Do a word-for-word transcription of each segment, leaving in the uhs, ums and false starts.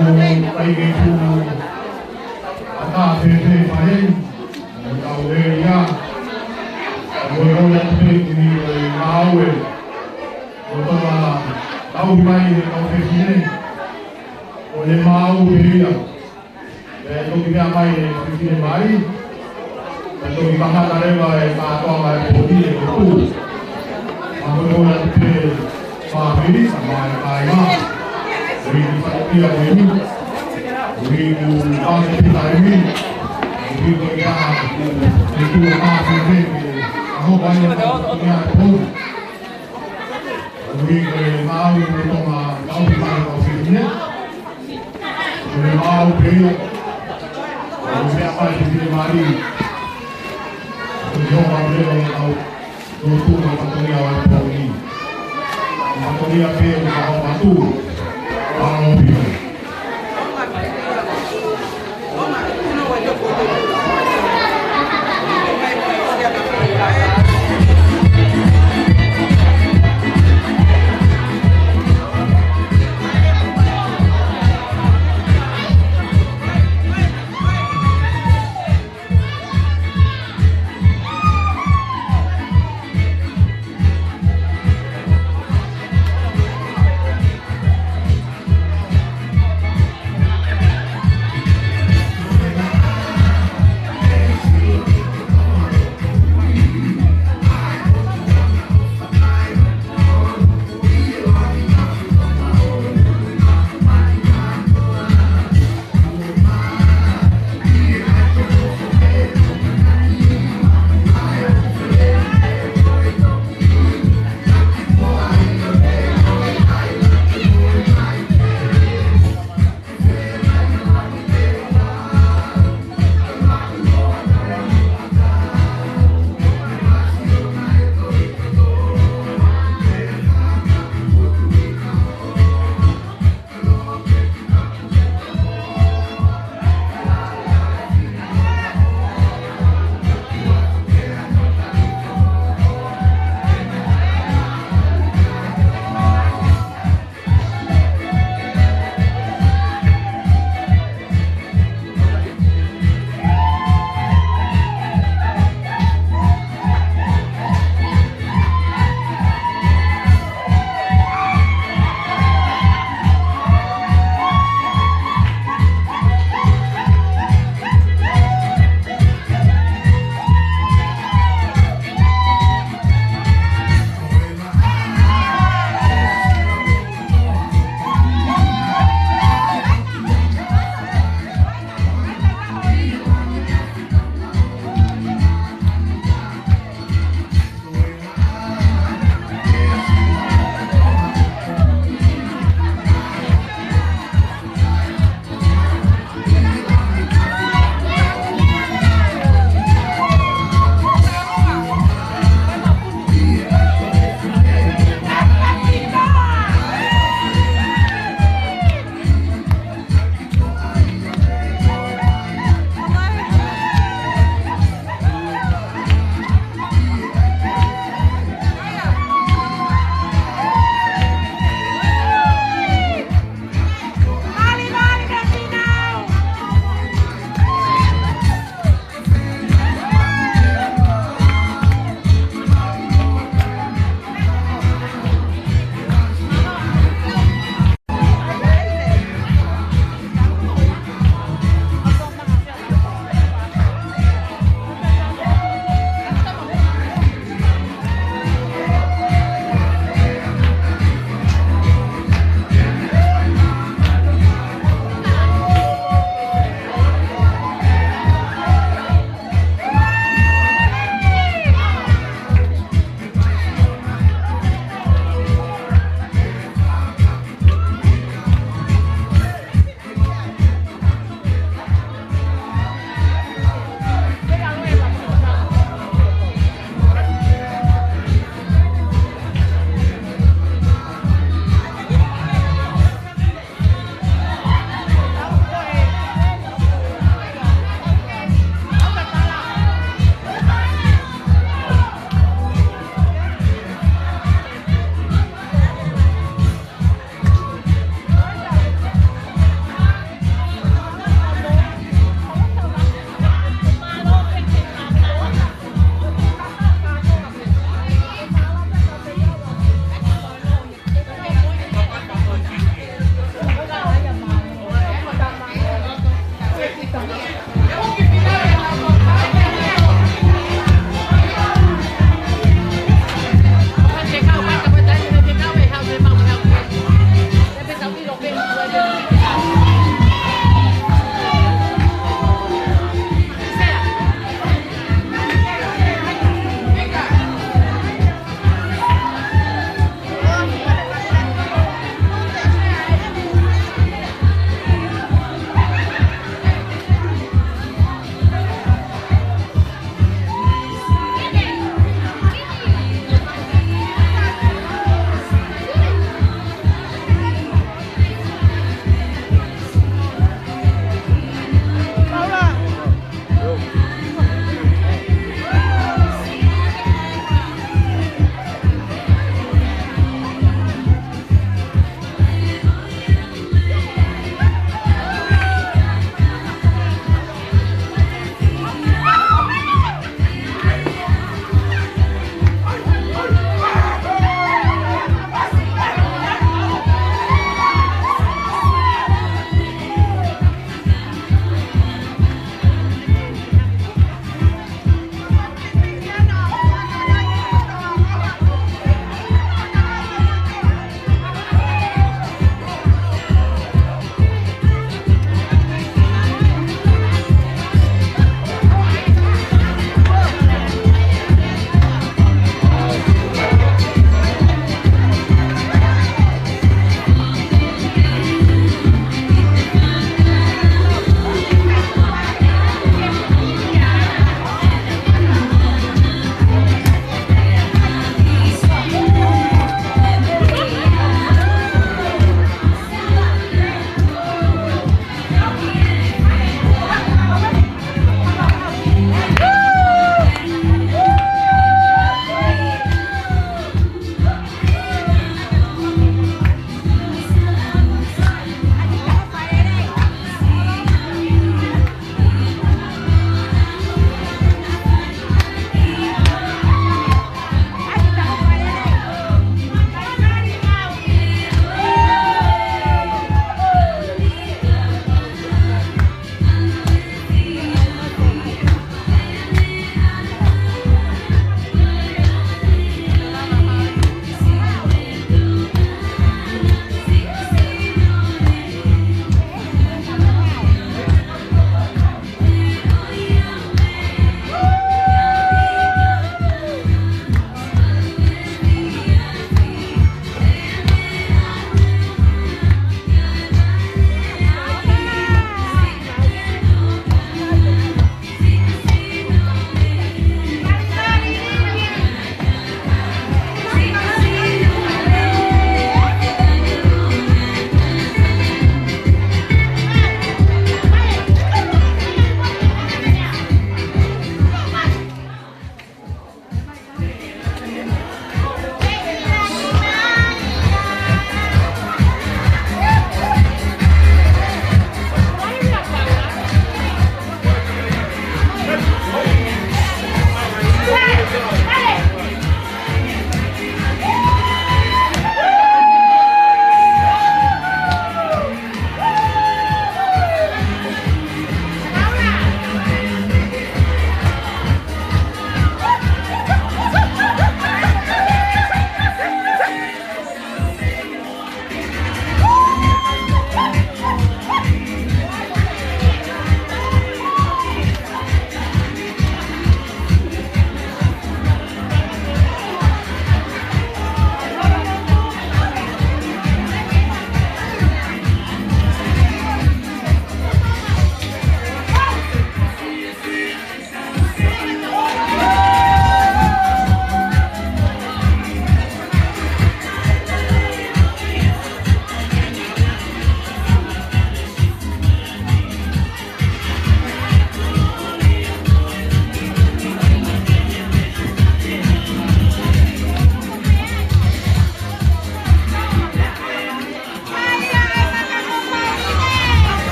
ʻOku ʻikai ke tuʻu ʻatā fēfē mai, ʻo tau ʻea ia. Ko e ʻoatu pē ki he ngāue ʻo e tōʻonga tauhi mai ʻa e kau fefine. Ko e maau pē ia. Pea toki meʻa mai e fefine mali. Pea toki kamata leva e kātoanga e pō ni ʻe tolu. Pea ko e ʻoatu pē fāmili, sama e kāinga. Ui ki faʻakia ko eni. Ui ku ake pita emi. Ui ko ia ku, ku tu a fefine. Aho vai e kātoanga e pō ni. Ui ko e maau ʻo e tōʻonga tauhi mai ʻa e kau fefine. Ko e maau pē ia. Ko e meʻa mai fefine mali. Ko e ʻoatu pē ʻo e kau tō tū ʻa e fatongia ʻo e pō ni. Fatongia pē ʻo e kau tō tū. Mālō pē.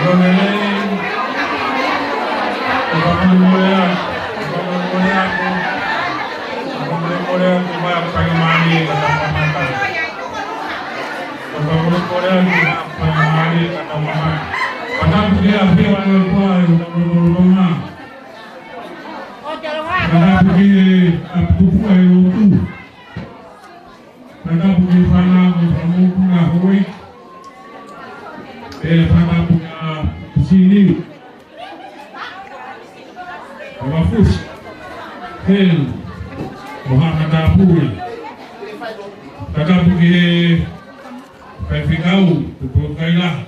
Ko e lelei, ko e fakamolemole atu, ko e fakamolemole atu, ko e fakamolemole atu, ko e fakamolemole atu, ko e fakamolemole atu, ko e fakamolemole atu. Ko e fakamolemole atu, ko e fakamolemole atu, ko e fakamolemole atu. Fakatapu ki he ʻafio ʻa e ʻOtua ʻi hotau lotolotonga. Fakatapu ki he ʻapi tupu ʻa e lotu. Fakatapu ki he fānau mo e fanga mokopuna houʻeiki. Pea fakatapu kia Sini, Mafusi, Helu, mo haʻa matāpule. Fakatapu ki he faifekau, Tupou Kailaha,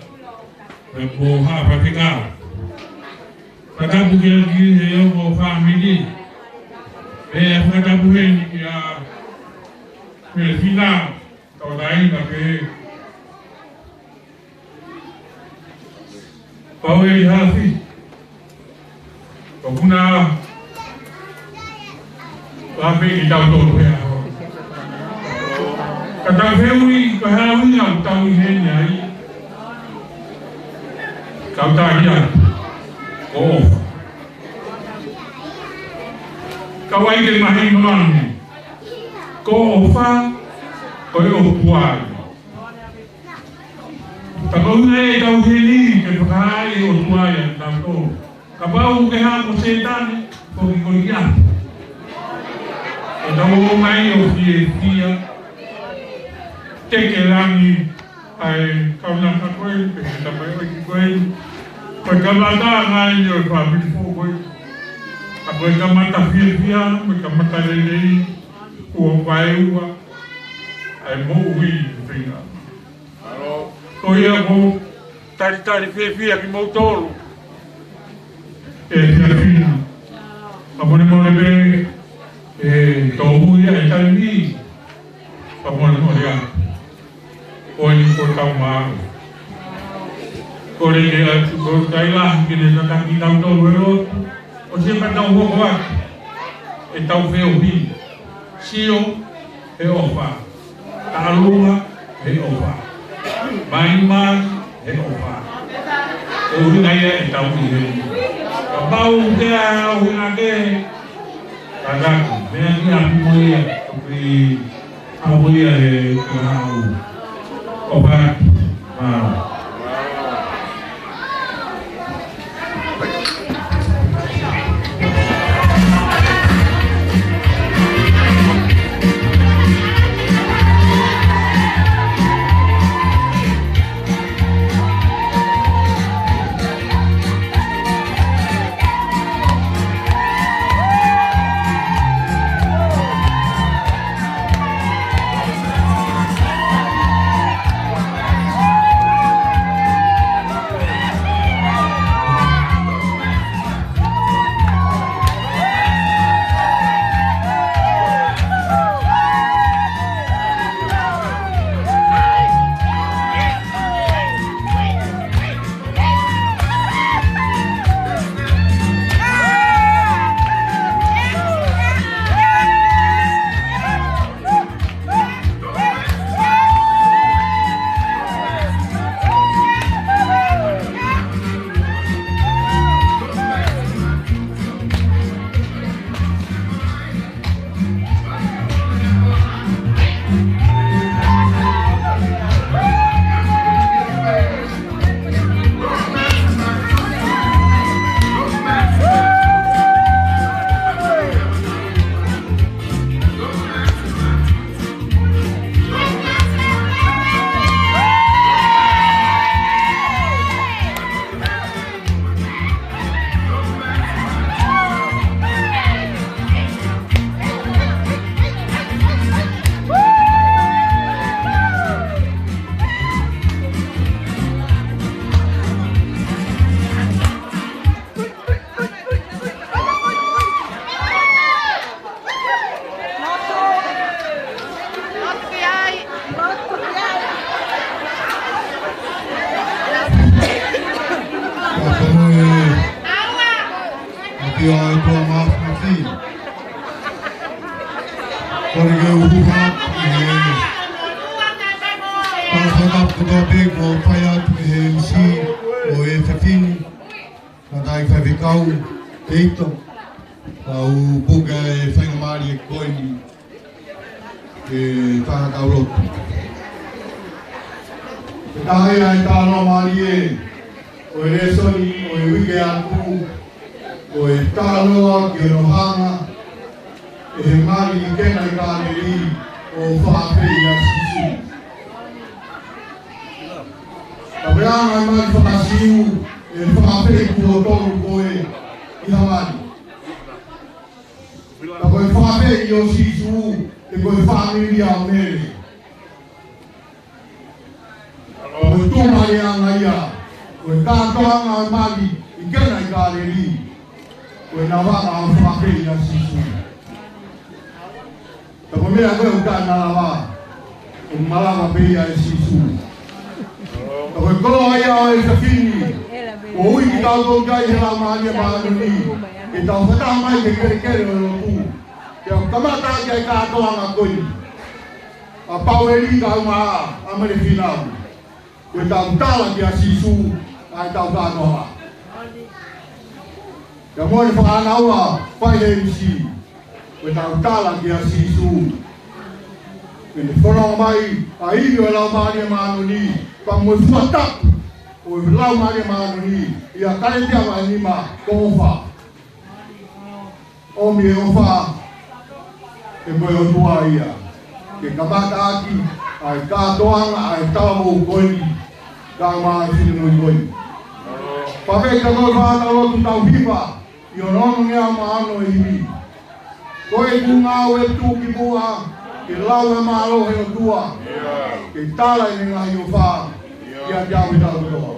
pea mo haʻa faifekau. Fakatapu ki he, ki he ongo fāmili. Pea fakatapu heni kia Melevina, tauʻatāina pē. Pau e hafi. Ko kuna ʻoku ʻi ai pē kitautolu he ʻaho. Ka tau fehuʻi, ko e hā e ʻuhinga ʻoku tau ʻi heni ai? Kau tali atu. Ko ʻofa. Kau ai ke mahino ange. Ko ʻofa, ko e ʻOtua ia. Ka ko e ʻuhinga ʻetau ʻi heni ke fakahā ʻe he ʻOtua ia kiate kitautolu. Kapau ʻoku ke hā ko Sētane, ko ki ko ia. ʻEtau ō mai ʻo fiefia. Teke langi ʻa e kaunanga ko ē, pe ko e tamaioʻeiki ko ē. Ko e kamataʻanga eni ʻo e fāmili foʻou ko ē. ʻA ko e kamata fiefia, mo e kamata lelei, kuo vaeua ʻa e moʻui feinga. Ko ia ʻoku ou talitali fiefia kimoutolu. ʻE fiefia. Fakamolemole pē, ʻe tōmui ʻa e taimi. Fakamolemole atu. Ko eni ko tau mālō. Ko e lelei atu ko e kaila, ke ne tataki kitautolu ʻe he lotu. ʻOsi pea tau hoko atu. ʻEtau feohi. Sio, he ʻofa. Tālunga, he ʻofa. Maimai, he ʻofa. Ko e ʻuhinga ia ʻetau ʻi heni. Kapau ʻoku ke ʻi ai ha ʻuhinga kehe, kātaki, meʻa ni ʻapi mo ia, toki ʻapi mo ia he kahaʻu. ʻOfa atu. Mālō. Ka ko e ʻafio ʻa e ʻOtua Māfimafi. Kole ke u hūfanga atu ki he fakatapu kotoa pē kuo fai atu ʻe he ʻEsi. ʻo e fefine, ka tai faifekau, teito, ka u puke e faingamālie ko eni, ke tau lotu. Ke taha ia e talanoa mālie, ʻo e lēsoni, ʻo e uike atu, ʻo e talanoa ki hono hanga, ʻe he mali ʻi Kena ʻi Kāleli, ʻo fakaafeʻi ʻa Sīsū. Ka pea ʻa e mali faka-Siu, ʻe fakaafeʻi tuʻo tolu ko ē ʻi ha mali. Ka ko e fakaafeʻi ʻo Sīsū, ʻe ko e fāmili ʻa Mele. Ko e tuʻumālie ʻanga ia, ko e kātoanga ʻo e mali ʻi Kena ʻi Kāleli, ko e nava ʻa e fakaafeʻi ʻa Sīsū. Ka ko e meʻa ko ē ʻoku taʻemalava, ʻoku malava pē ia ʻe Sīsū. Ka ko e koloa ia ʻo e fefine, ʻoku ui kitautolu ki ai ʻe he Laumālie Māʻoniʻoni, ke tau fakataha mai ki he kelekele ʻo e lotu. Pea ʻoku kamata ʻaki ʻa e kātoanga ko eni. ʻA Paueli kae ʻumaʻā ʻa Mele Fīnau. Ko ʻetau tala kia Sīsū, ʻa ʻetau kātoanga. Pea mo e fānau ʻa Fai M C. Ko ʻetau tala kia Sīsū. Ke ne fononga mai, ʻa e ivi ʻo e Laumālie Māʻoniʻoni, pea mo e fua tapu ʻo e Laumālie Māʻoniʻoni, ʻia Kalētia vahe nima, ko hono fā. ʻOmi e ʻofa, ʻe ko e ʻOtua ia. Ke kamata ʻaki, ʻa e kātoanga, ʻa e talavou ko eni, kae ʻumaʻā e finemui ko eni. Pea pehē ka ko e fānau lotu tau hiva, ʻi hono onongeau mo hono hiva. Ko e ngāue tuʻukimuʻa, ke lau e mālohi ʻo e ʻOtua, ke tala ʻene ngaahi ʻofa, ʻiate au mo kitautolu.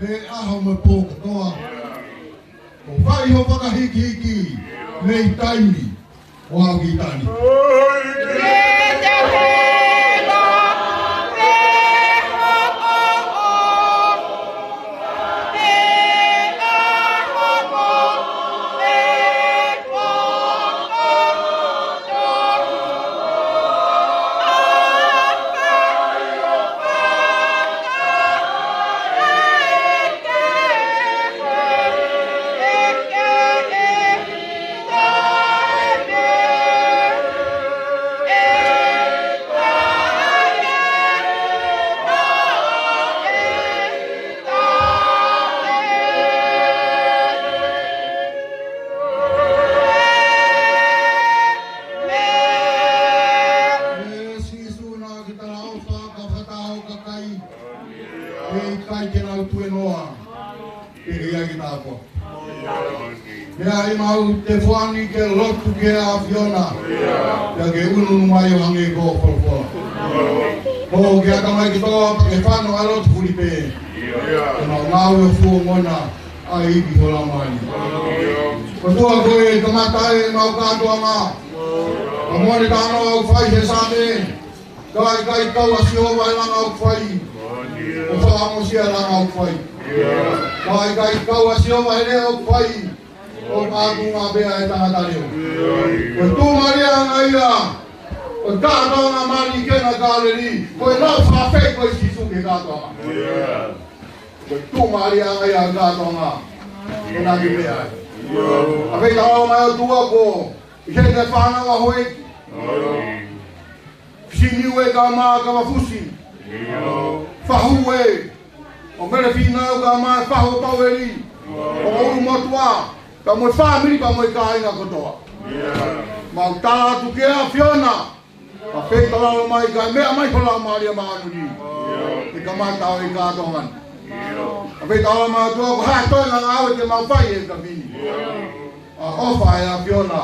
Pe ʻaho mo e pō kotoa. ʻO fai hoʻo fakahikihiki mei taimi ʻo aʻu ki taimi. ʻE Sīsū, naʻa ke talaʻofa ki he fānau kakai, ʻe ʻikai te nau tuēnoa, pea ʻe ʻikai ke nau ako. Meʻa ʻi mau te foani ke lotu ki he ʻAfiona, pea ke ʻunuʻunu mai ʻo hangē ko hoʻo folofola. Ko ke ʻata mai ke toa, pea ke fano ʻa e lotu fulipē. Ke mau ngāue ʻo fuongona, ʻa e ivi ho Laumālie. ʻOtua, ko e kamata ʻemau kātoanga. Ka mo e talanoa ʻoku fai he Saame, ka ʻikai kau ʻa Sihova he langa ʻoku fai, ʻo fakaongosia e langa ʻoku fai. Ka ʻikai kau ʻa Sihova he leʻo ʻoku fai, ʻo kātoanga pē ʻa e tangata leʻo. Ko e tuʻumālie ʻanga ia ʻo e kātoanga mali ʻi Kena Kāleli, ko e lau fakaafeʻi ko ē ʻe Sīsū ki he kātoanga. Ko e tuʻumālie ʻanga ia ʻo e kātoanga. Ko ena ke meʻa ai. ʻA e fai tau mai ʻOtua ko, ʻi he te fānau ʻa Hoeki. Siniue kae ʻumaʻā Kavafusi. Fahue. ʻO Mele Fīnau kae ʻumaʻā e fahu ʻo Paueli. ʻO ʻUlumotuʻa. Pea mo e fāmili pea mo e kāinga kotoa. Mau tala atu ki he ʻAfiona. Pea fai tau mai kae meʻa mai ho Laumālie Māʻoniʻoni. Ke kamata ʻa e kātoanga ni. Pea fai tau mai ʻOtua ko e hā e toenga ngāue te mau fai he taimi ni. ʻA e ʻofa ʻa e ʻAfiona.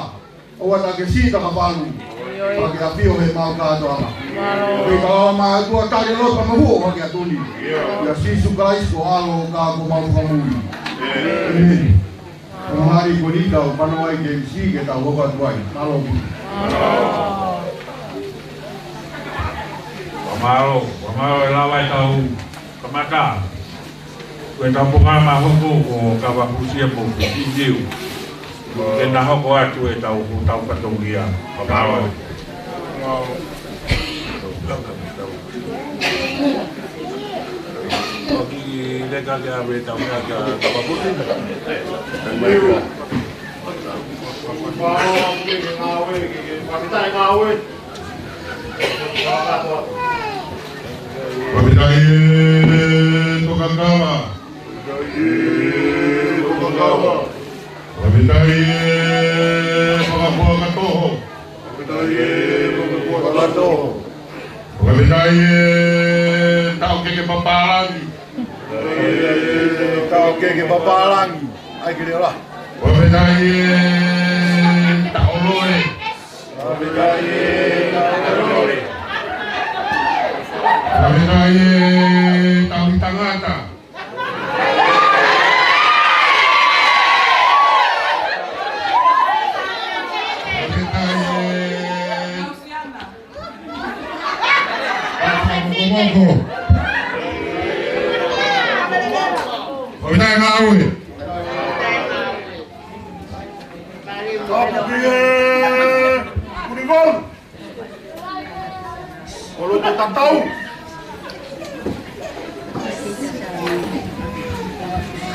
ʻOua naʻa ke sītakapalu. Pea ke ʻafio he mau kātoanga. Pea ke lava mātuʻa, tali, lotu mo huo hake atu ni. ʻIa Sīsū Kalaisi ko e ʻAlo ka ko homau Fakamoʻui. ʻĒmeni. Ko e mahali ko eni ʻoku tau fanongo ai ki he M C ke tau hoko atu ai. Mālō. Fakamālō, fakamālō e lava ʻetau kamata. Ko ʻetau polokalama hoko ko Kavafusi mo Fisiʻi Niu. Ke na hoko atu ʻetau, ʻetau fatongia. Fakamālō. Ko e kiʻi leka ke ʻave ʻetau meʻa kia Kavafusi. Niu. Fakafetaʻi e Toka Kava. Fakafetaʻi e Fakapuaka Toho. Fakafetaʻi e Taʻokeke Papālangi. Taʻokeke Papālangi. ʻAi ke lea la. Fakafetaʻi e Taʻolole. Fakafetaʻi e Taʻolole. Fakafetaʻi e Taʻolitangata. Fakafetaʻi e Taʻomokomoko. Fakafetaʻi e ngāue. Tapu ki he Kunivalu. ʻO loto tatau.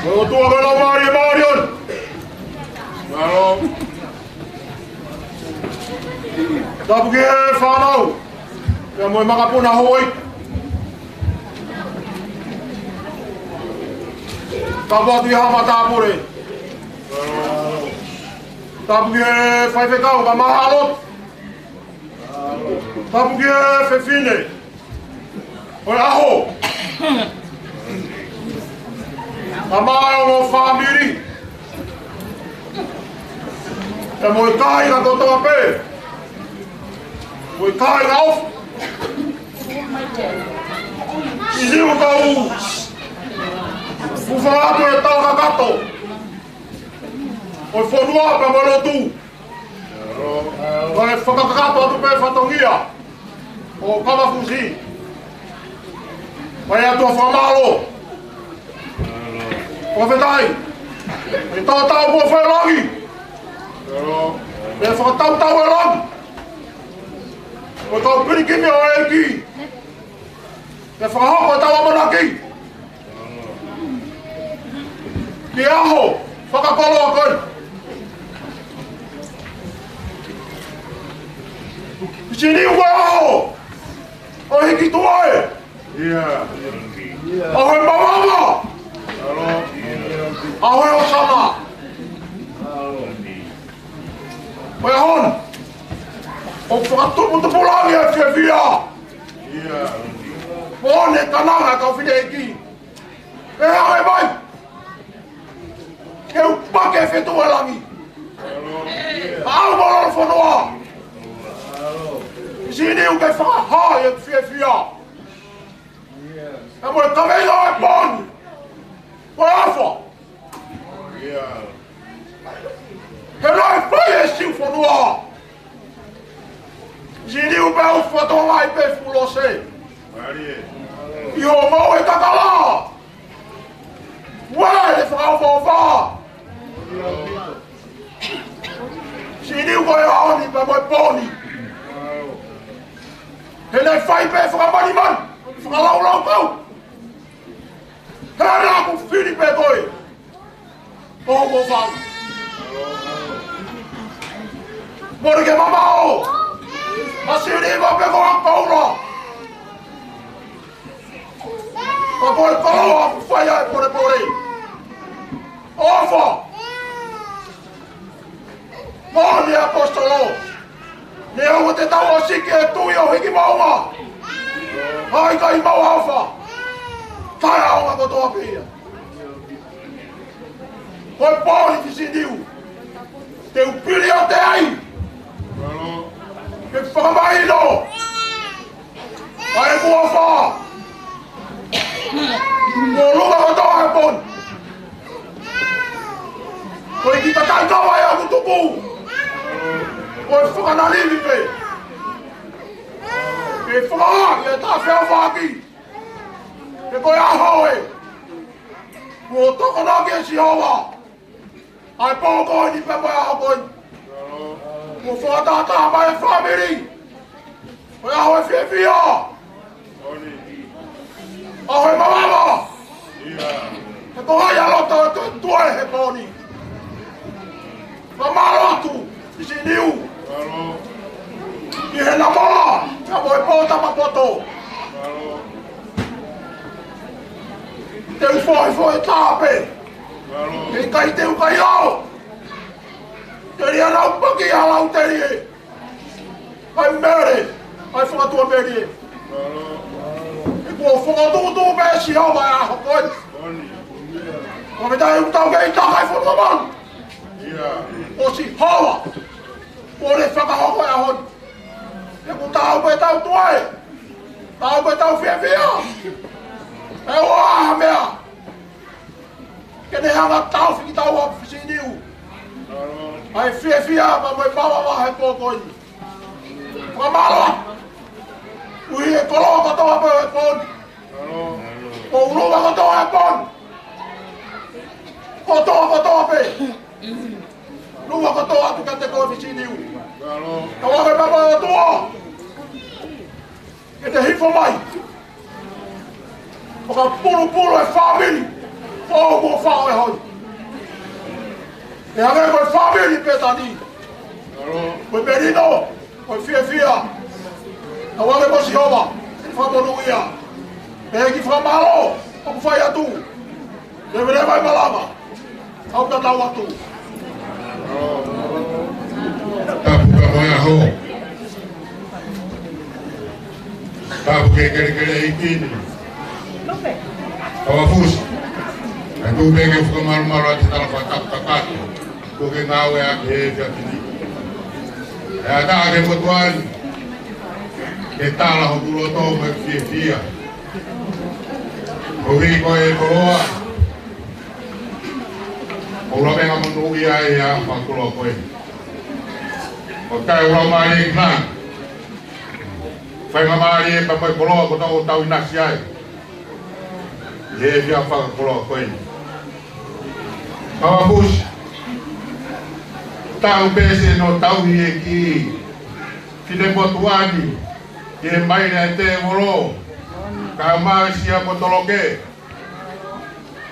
Ko e ʻOtua ko e Laumālie Māʻoniʻoni. Mālō. Tapu ki he fānau. Pea mo e makapuna Houʻeiki. Tapu atu ʻi he matāpule. Tapu ki he faifekau kae ʻumaʻā e lotu. Tapu ki he fefine ʻo e ʻaho. Kae ʻumaʻā e ongo fāmili. Pea mo e kāinga kotoa pē. Mo e kāinga ʻofa. ʻI he ʻoku tau hūfanga atu e tala kakato ʻo e fonua pea mo e lotu. Ko e fakakakato atu pē fatongia ʻo Kavafusi. Pea ʻoatu ʻa e fakamālō. Fakafetaʻi. ʻE tautau mo fai langi. ʻE fakatautau e langi. Ko e tau pilikimi ʻo e ʻEiki. ʻE fakahoko ʻetau ʻamanaki. Ki he ʻaho fakakoloa ko ē. Fisi Niu, ko e ʻaho ʻo e hiki tuʻa ē. ʻIa. ʻAho e mavava. ʻAho e ʻOsana. Ko e ʻaho ni ʻoku fakatuputupulangi e fiefia. ʻIa. Mo ne kananga kau fine ʻEiki. ʻE hake mai ke u pake fetuʻu e langi. Au mo lolo fonua. Fisi Niu, ke fakahā e fiefia. Pea mo e kaveinga ʻo e pō ni, ko e ʻofa. He naʻe fai e Siu Fonua. Fisi Niu, pea u fakatokangaʻi pē fuʻu lose ʻi hoʻomou e kakala. Uē, ʻe fakaʻofoʻofa. Fisi Niu, ko e ʻaho ni pea mo e pō ni, he naʻe fai pē fakamanimani, fakalaulaukau. He naʻa ku fili pē koe. ʻO ko fau. Mole ke mamaʻo. Fisi Niu, pea ko e paula. Ka ko e koloa ʻoku fai ai e polepole. ʻOfa. Moʻoni e ʻaposetolo. Neongo te tau ʻosi ki he tui ʻo hiki maʻunga, ʻa e ʻikai maʻu ha ʻofa, taʻeʻaonga kotoa pē ia. Ko e pō ni, Fisi Niu, te u pili ʻo te ai. Ke fakamahino ʻa e kuo fā. Kuo lava kotoa e pō ni. Ko e kiʻi takai kava ʻa ʻeku tuku. Ko e fakanalivi pē. Ke fakahā ʻe he taʻefeʻofaʻaki. He ko e ʻaho ē. Kuo tokonaki ʻe Sihova ʻa e pō ko eni pea mo e ʻaho ko eni. Kuo fakatātā mai e fāmili. Ko e ʻaho ʻo e fiefia. ʻAho ʻo e mavava. He ko hai ʻa loto ʻe tuʻu he pō ni. Fakamālō atu, Fisi Niu. ʻI he namoa, ka ko e pō tama poto. Te u foʻi foʻi tāpe. Ke kai te u kai au. Te lia nau paki a lau te lie. Hai mele, hai fakatuʻamelie. He kuo fakatuʻutuʻu pē ʻe Sihova ʻa e ʻaho ko ē. Ko me tai u tau kei takai fotu malu. ʻO Sihova. Kuo ne fakahoko e ʻaho ni. He kuo tau pē tau tuʻa ē. Tau pē tau fiefia. ʻE ʻoua ha meʻa ke ne hanga ʻo taʻofi kitaua, Fisi Niu. ʻA e fiefia pea mo e mavava he pō ko eni. Fakamālō. Ui e koloa kotoa pē he pō ni. Ko e ʻuluva kotoa he pō ni. Kotoa kotoa pē. ʻUluva kotoa atu kiate koe, Fisi Niu. Ka ʻoku ke papa ʻOtua. Ke te hifo mai. Fakapulupulu e fāmili. Ko ʻoku fao e hoi. ʻE hangē ko e fāmili pē tani. Ko e melino, ko e fiefia. Ka ʻoku ke mo Sihova. Fakamonūʻia. Pea ki fakamālō. ʻOku fai atu. Ke vele mai malama. Au ka tau atu. Tapu ka mo e ʻaho. Tapu ke kelekele ʻi kini. Kavafusi. Ka tuku pē ke u fakamalumalu atu tala fakatapu kakato. Ko ke ngāue ʻa ke he fiafini. ʻE ʻatā ke motuani. Ke tala hoku loto mo e fiefia. Ko hiko e koloa. ʻO lau e ngaahi monūʻia ʻi he ʻaho fakakoloa ko ē. ʻOku ʻikai ʻulau mālie ki langi. Fai ngaahi mālie pea mo e koloa ko tau tau ʻinasi ai. ʻI he ʻaho fakakoloa ko ē. Kavafusi. Tau pē siʻi nō tau ʻi he kiʻi finemotuʻa ni. ʻI he maile ʻa e tēvolo. Kae ʻumaʻā siʻa mo toloke.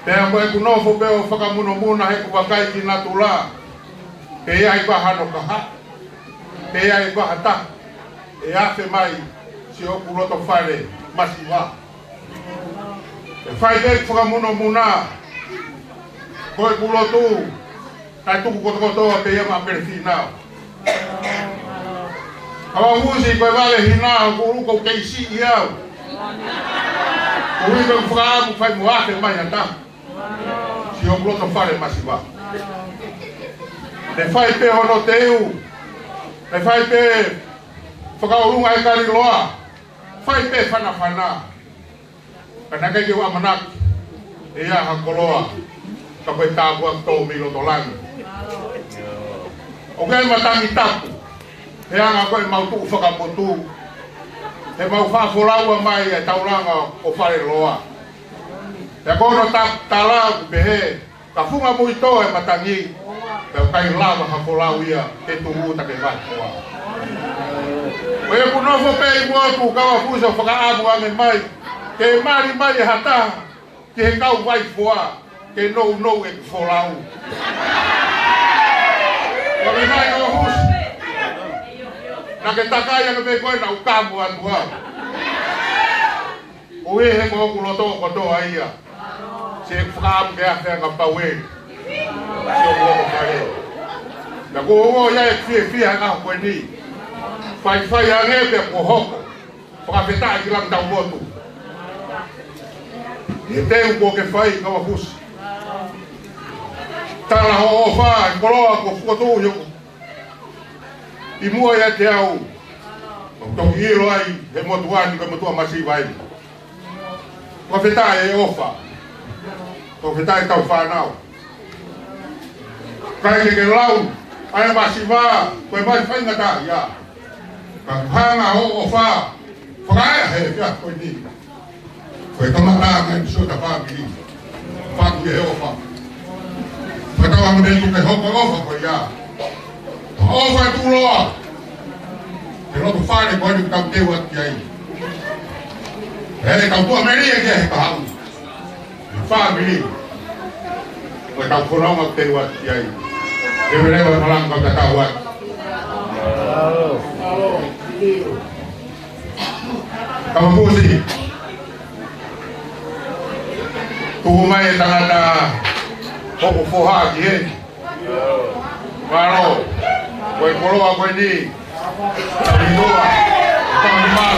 Pea ko ʻeku nofo pē ʻo fakamunomuna heʻeku vakai ki natula. Pe ʻi ai pē hano kaha. Pe ʻi ai pē ha taha. ʻE afe mai siʻoku loto fale masiva. ʻE fai pē ʻeku fakamunomuna. Ko ʻeku lotu. Kae tuku kotokotoa pē ia maʻa Pelefinau. Kavafusi ko e vale hina ʻoku ʻuluʻi ʻoku kei siʻi au. Ko e ʻuhi ko ʻeku fakaʻamu fai mo afe mai ha taha. Siʻoku loto fale masiva. ʻE fai pē hono teu. ʻE fai pē fakaʻolunga e kaliloa. Fai pē fanafana. Ka naʻe ʻikai ke u ʻamanaki ʻe ʻi ai ha koloa ka ko e tāpuaki tō mei loto langi. ʻOku ʻi ai e matangi tapu he anga ko ʻemau tuʻu fakapotu, heʻemau faʻa folaua mai e taulanga ʻo Faleloa. Pea ko hono ta- tala ʻoku pehē, ka funga muʻi tō e matangi, pea ʻikai lava ha folau ia ke tuʻu ʻo take vahe koa. Ko ʻeku nofo pē ʻi muʻa ʻoku kau a fuso fakaʻamu ange mai ke mali mai e ha taha ki he kau vai foa ke nounou ʻeku folau. Ko e mai o husi. Naʻa ke takai ange pē koe naʻa ku kamu atu au. ʻOku ʻi he ko hoku loto kotoa ia. Siʻeku fakaʻamu ke afe anga pau ē. Siʻoku loto fale. Naʻa ku ongoʻi ai e fiefia he ʻaho ko eni. Faifai ange pea kuo hoko. Fakafetaʻi ki langi tau motu. ʻI he teu kuo ke fai kau a fusi. Tala hoʻo ʻofa e koloa kuo fokotuʻu ʻi hoku ʻi muʻa ʻiate au. Toki ʻilo ai he motuʻa ni ko e motuʻa masiva eni. Fakafetaʻi e ʻofa. Fakafetaʻi ʻetau fānau. ʻIkai ke ke lau ʻa e masiva, ko e masiva faingataʻa ia. Ka hanga ʻo ʻofa. Fakaʻeʻa he efiafi ko eni. Ko e kamataʻanga eni ʻo ʻeta fāmili. Fāmili ʻe ʻofa. Fakatauange mei tuʻa ke hoko ʻofa ko ia. ʻOfa ʻe tuʻuloa. Ke loto fale ko eni ʻoku tau teu atu ki ai. ʻE tau tuʻamelie ki he kahaʻu. Fāmili. Ko ʻetau fononga ʻoku teu atu ki ai. Ke mele wa malanga ka tau atu. Kamapusi. Tuku mai e tangata hoku foha ki heni. Mālō. Ko e koloa ko eni. Tau hingoa. Tau hingoa.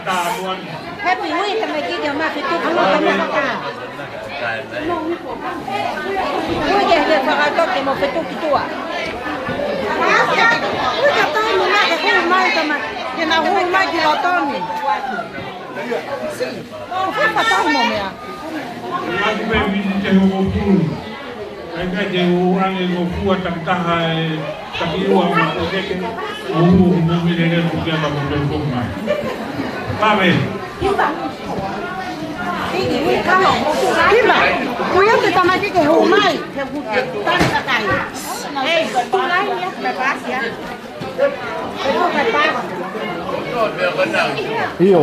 Happy Week, mai ki te ma fitu, kama kama kaka. Ui ke he fakatoke mo fitu ki tuʻa. Ui ka taimi na ke hū mai kama, ke na hū mai ki loto ni. Si, ko fai fakataha mo meʻa. Ia ku pe mini te ho ko pulu. Kai kai te u ange ko fua takitaha e taki ua ma ko teke. Uhu, uhu, mele le tu kia ka mo pe ko mai. Pave. Ima, ko ia te tamaki ke hū mai. Ke hū ke tani kakai. Ei, tu mai ia. Me pasi ia. ʻIo.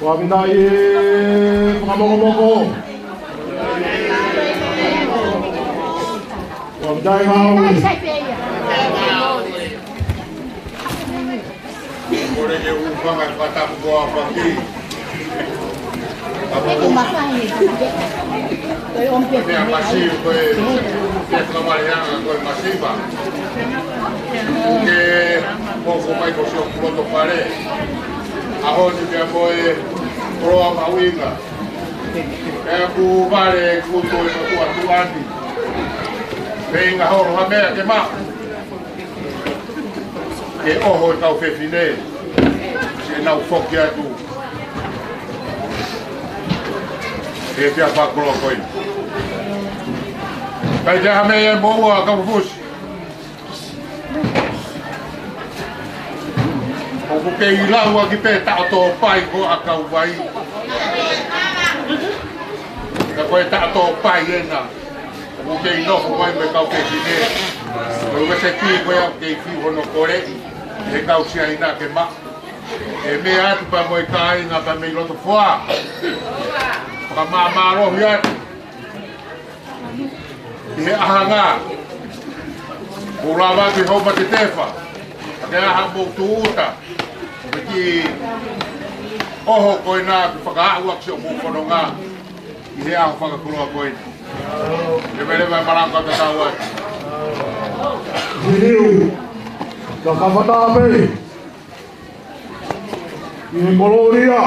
Ua pita i fakamokomoko. Ua pita i ngāue. Kole ke u fanga fatapu ko a paki. Pea masiva ko e, pea kamaleanga ko e masiva. Ke moko mai ko sio kuloto pale. ʻAho ni pea mo e koloa mahuʻinga. Pea ku vale ku to e matua tuani. Peinga holo ha meʻa ke maʻu. Ke ʻoho e kau fefine, ke nau foki atu. Ke pea fakakoloa ko ē. Kai te ame e moua ka fufusi. ʻOku kei lau ʻaki pē taʻoto pai ko ʻakau vai. Ka ko e taʻoto pai ena. ʻOku kei nofo mai mo e kau fefine. Ko e ueseti ko ia ʻoku kei fiu hono koleʻi. He kau Siaina ke maʻu. ʻE meʻa atu pea mo e kāinga pea mei loto foa. Fakamāmālohi atu. ʻI he ʻahanga. Kuo lava ke hou ma te tefa. Ke aha mo tūʻuta. Mo e kiʻi ʻoho ko ena ke fakaaʻu ʻaki siʻoku fononga. ʻI he ʻaho fakakoloa ko ē. Leveleva e malanga ka tau atu. Siniu, ka kafata pē. ʻI he kololia.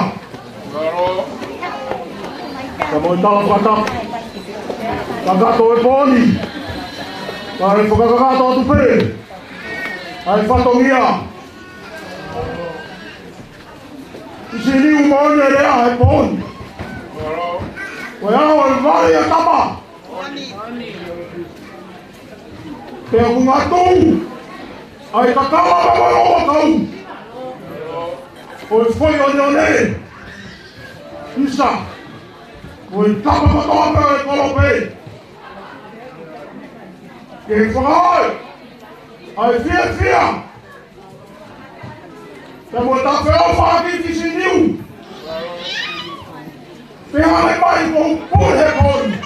Ka mo e tala fata. Kakato e pōni. Ka e fakakakato atu pē. ʻA e fatongia. ʻI Siniu mo ʻene lea he pōni. Ko e ʻaho ʻe vale ia tama. Pea ʻoku ngatu. ʻA e kakama ka mo e ʻoua kau. Ko e foʻi ʻoneʻone. ʻIsa. Ko e tapa kotoa pē ʻo e kolope. Ke fai. ʻA e fiefia. Pea mo e tafe ʻofa ʻaki ki Siniu. Pea hale mai ko pule he pōni.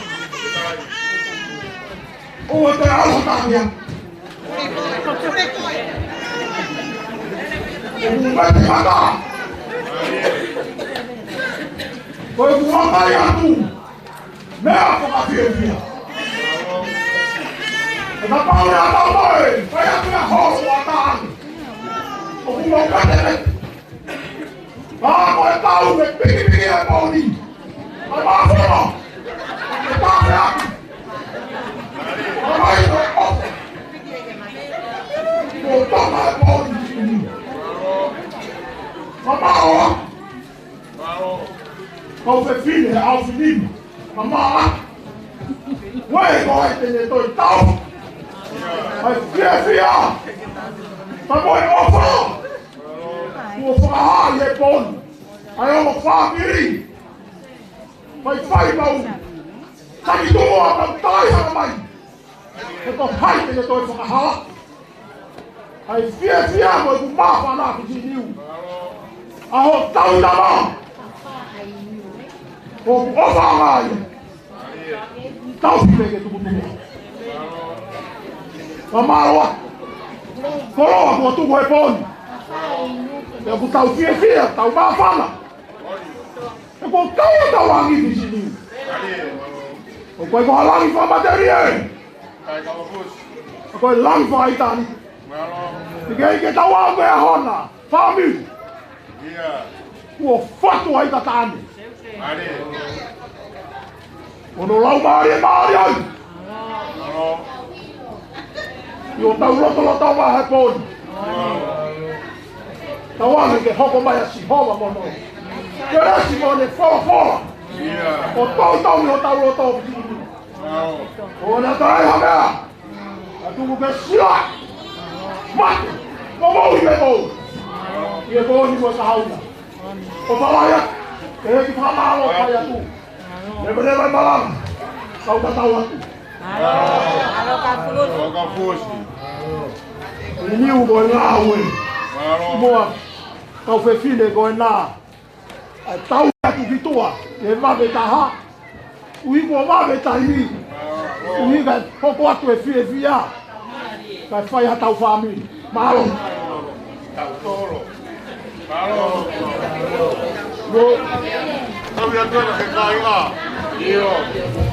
ʻO te alo takia. ʻOku mete mata. Ko e kuakai atu. Meʻa fakafiefia. ʻE kapau ʻe ʻatā mai, fai atu ia holo ʻatā. ʻOku mau pete pete. Ka ko e tau ke pikipiki e pōni. ʻAi māfana. ʻE tafe atu. ʻAi mai ko e ʻofa. Ko e tama e pōni. Mamaʻo. Kau fefine, au finima. Mamaʻo. Uē, ko e te ne toi tau. ʻAi fiefia. Ka mo e ʻofa. Kuo fakahā ʻi he pōni. ʻAi ʻofa fili. Fai fai mau. Taki tumu a kau tai haka mai. He ko hai te ne toe fakahala. ʻAi fiefia mo ʻeku māfana ki Siniu. ʻAho tau tama. ʻOku ʻofa mai. Tau file ke tukutuku. Ka mālō. Koloa kuo tuku he pōni. ʻOku tau fiefia, tau māfana. He kuo kau ʻa tau langi ki Siniu. ʻOku ʻikai ko ha langi fakamatelie. Ko e langi fakaʻitāniti. ʻIkai ke tau aʻu ki he ʻaho na. Fāmili. Kuo fatu ai ka taʻane. Ono lau mālie mālie ai. ʻI hotau lotolotonga he pō ni. Tauange ke hoko mai ʻa Sihova mo hono kelesi mo ʻene folofola. ʻO toutou ʻi hotau loto. ʻO na tai ha meʻa. ʻA tuku ke sila. Mate. Mo moʻui me kou. ʻI he pō ni mo e kahaʻu na. ʻO palaia. ʻE ki fakamālō pai atu. Never, never malanga. Kau tatau atu. Alo ka fusi. Niu ko e ngāue. Moa. Kau fefine ko e nā. ʻA tau atu ki tuʻa. ʻE vave taha. ʻUhi ko vave taimi. ʻUhi ka hoko atu e fiefia. Ka fai ha tau fāmili. Mālō. Mālō. Mālō. Tau ia tuana ke kāinga. ʻIo.